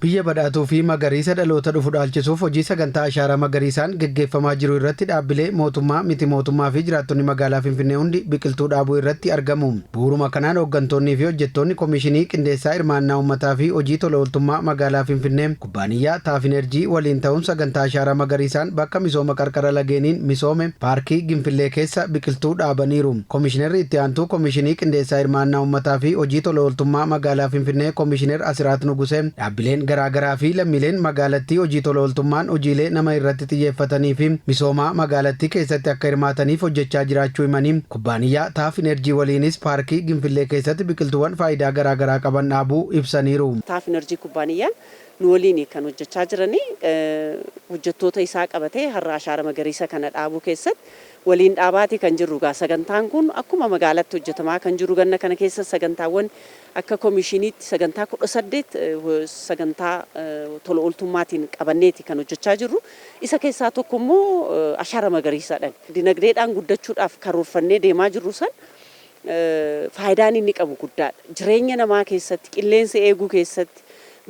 Biyya badhaatuu fi magariisa dhaloota dhufu dhaalchisuuf hojii sagantaa ashaaraa magariisaan geggeeffamaa jiru irratti dhaabbilee mootummaa, miti mootummaa fi jiraattonni magaalaa Finfinnee hundi biqiltuu dhaabuu irratti argamu. Bu'uuruma kanaan hooggantoonnii fi hojjettoonni Komishinii Qindeessaa Hirmaannaa Uummataa fi Hojii Tola Ooltummaa Magaalaa Finfinnee Kubbaaniyyaa Taaf Inerjii waliin ta'uun sagantaa ashaaraa magariisaan bakka misooma qarqara lageeniin misoome Paarkii Ginfillee keessa biqiltuu dhaabaniiru. Komishinerri Itti Aantuu Komishinii Qindeessaa Hirmaannaa Uummataa fi Hojii Tola Ooltummaa Magaalaa Finfinnee Komishiner Asiraat Nugusee dhaabbileen garaagaraa fi lammiileen magaalattii hojii tola ooltummaan hojiilee nama irratti xiyyeeffatanii fi misoomaa magaalattii keessatti akka hirmaataniif hojjechaa jiraachuu himanii, kubbaaniyyaa Taaf Inerjii waliinis paarkii Ginfillee keessatti biqiltuuwwan faayidaa garaagaraa qaban dhaabuu ibsaniiru. Taaf Inerjii kubbaaniyyaan nu waliin kan hojjechaa jiranii hojjettoota isaa qabatee har'a ashaara magariisa kana dhaabuu keessatti waliin dhaabaati kan jirru. Gaa sagantaan kun akkuma magaalatti hojjetamaa kan jiru, ganna kana keessa sagantaawwan akka komishiniitti sagantaa 18 sagantaa tola ooltummaatiin qabanneeti kan hojjechaa jirru. Isa keessaa tokko immoo ashaara magariisaadhaan. Dinagdeedhaan guddachuudhaaf karoorfannee deemaa jirru san faayidaan inni qabu guddaadha. Jireenya namaa keessatti, qilleensa eeguu keessatti,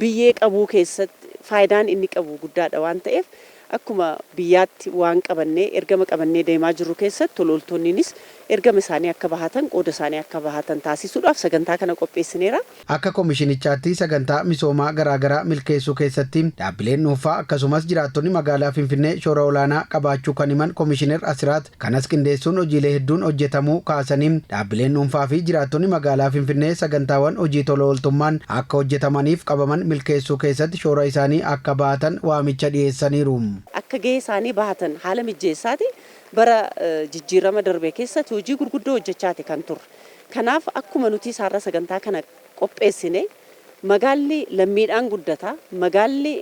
biyyee qabuu keessatti faayidaan inni qabu guddaadha waan ta'eef, akkuma biyyaatti waan qabannee, ergama qabannee deemaa jirru keessatti tola ooltonniinis ergama isaanii akka bahatan, qooda isaanii akka bahatan taasisuudhaaf sagantaa kana qopheessineera. Akka komishinichaatti sagantaa misoomaa garaagaraa milkeessuu keessatti dhaabbileen dhuunfaa akkasumas jiraattonni magaalaa Finfinnee shoora olaanaa qabaachuu kan himan Komishiner Asiraat, kanas qindeessuun hojiilee hedduun hojjetamuu kaasanii, dhaabbileen dhuunfaa fi jiraattonni magaalaa Finfinnee sagantaawwan hojii tola ooltummaan akka hojjetamaniif qabaman milkeessuu keessatti shoora isaanii akka bahatan waamicha dhiyeessaniiru. Akka gahee isaanii bahatan haala mijjeessaati bara jijjiirama darbe keessatti hojii gurguddoo hojjechaati kan turre. Kanaaf akkuma nuti isaarra sagantaa kana qopheessine, magaalli lammiidhaan guddata, magaalli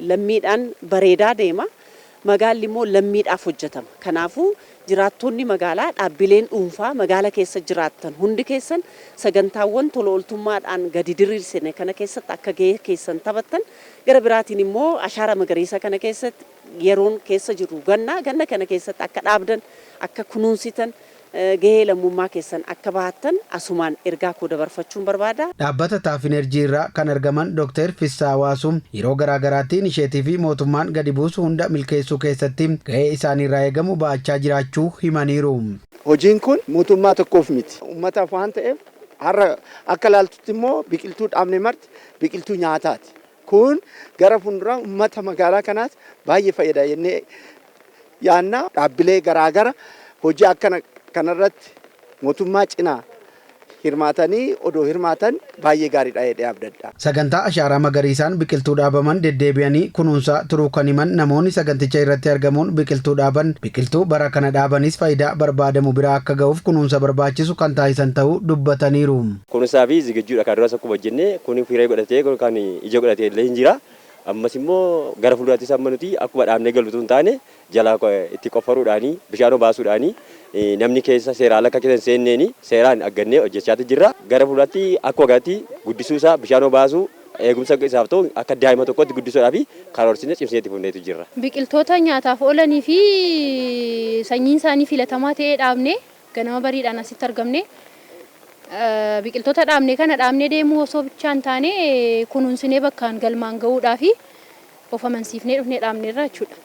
lammiidhaan bareedaa deema, magaalli immoo lammiidhaaf hojjetama. Kanaafuu jiraattonni magaalaa, dhaabbileen dhuunfaa magaala keessa jiraattan hundi keessan sagantaawwan tola ooltummaadhaan gadi diriirsine kana keessatti akka gahee keessan taphattan, gara biraatiin immoo ashaara magariisa kana keessatti yeroon keessa jirru ganna, ganna kana keessatti akka dhaabdan, akka kunuunsitan, gahee lammummaa keessan akka bahattan asumaan ergaa koo dabarfachuun barbaada. Dhaabbata Taaf Inerjii irraa kan argaman Dr. Fissaa Waasuu yeroo garaagaraatti inisheetiivii mootummaan gadi buusu hunda milkeessuu keessatti gahee isaaniirraa eegamu bahachaa jiraachuu himaniiru. Hojiin kun mootummaa tokkoof miti. Uummataaf waan ta'eef, har'a akka ilaaltutti immoo biqiltuu dhaabne marti biqiltuu nyaataati. Kun gara fuulduraa uummata magaalaa kanaas baay'ee fayyada jennee yaanna. Dhaabbilee garaagara hojii akkana kanarratti mootummaa cinaa hirmaatanii odoo hirmaatan baay'ee gaariidha jedhee abdadha. Sagantaa ashaaraa magariisaan biqiltuu dhaabaman deddeebi'anii kunuunsaa turuu kan himan namoonni saganticha irratti argamuun biqiltuu dhaaban, biqiltuu bara kana dhaabanis faayidaa barbaadamu biraa akka ga'uuf kunuunsa barbaachisu kan taasisan ta'uu dubbataniiru. Kunuunsaa fi zigijjuudha kan duras akkuma hojjenne kun firee godhatee kan ija godhatee illee hin jira. Ammas immoo gara fuulduraattis amma nuti akkuma dhaabnee galu utuu hin taane jala itti qoffaruudhaani, bishaan obaasuudhaani, namni keessa seeraan akka keessa hin seenneeni seeraan aggannee hojjechaati jirra. Gara fuulduraatti akkuma kanatti guddisuu isaa, bishaan obaasuu, eegumsa isaaf ta'u akka daa'ima tokkootti guddisuudhaaf karoorsinee cimsinee itti fufneetu jirra. Biqiltoota nyaataaf oolanii fi sanyiin isaanii filatamaa ta'ee dhaabne ganama bariidhaan asitti argamne. Biqiltoota dhaabne kana dhaabnee deemuu osoo bichaa hin taane, kunuunsinee bakkaan galmaan gahuudhaa fi of amansiifnee dhufnee dhaabneerra jechuudha.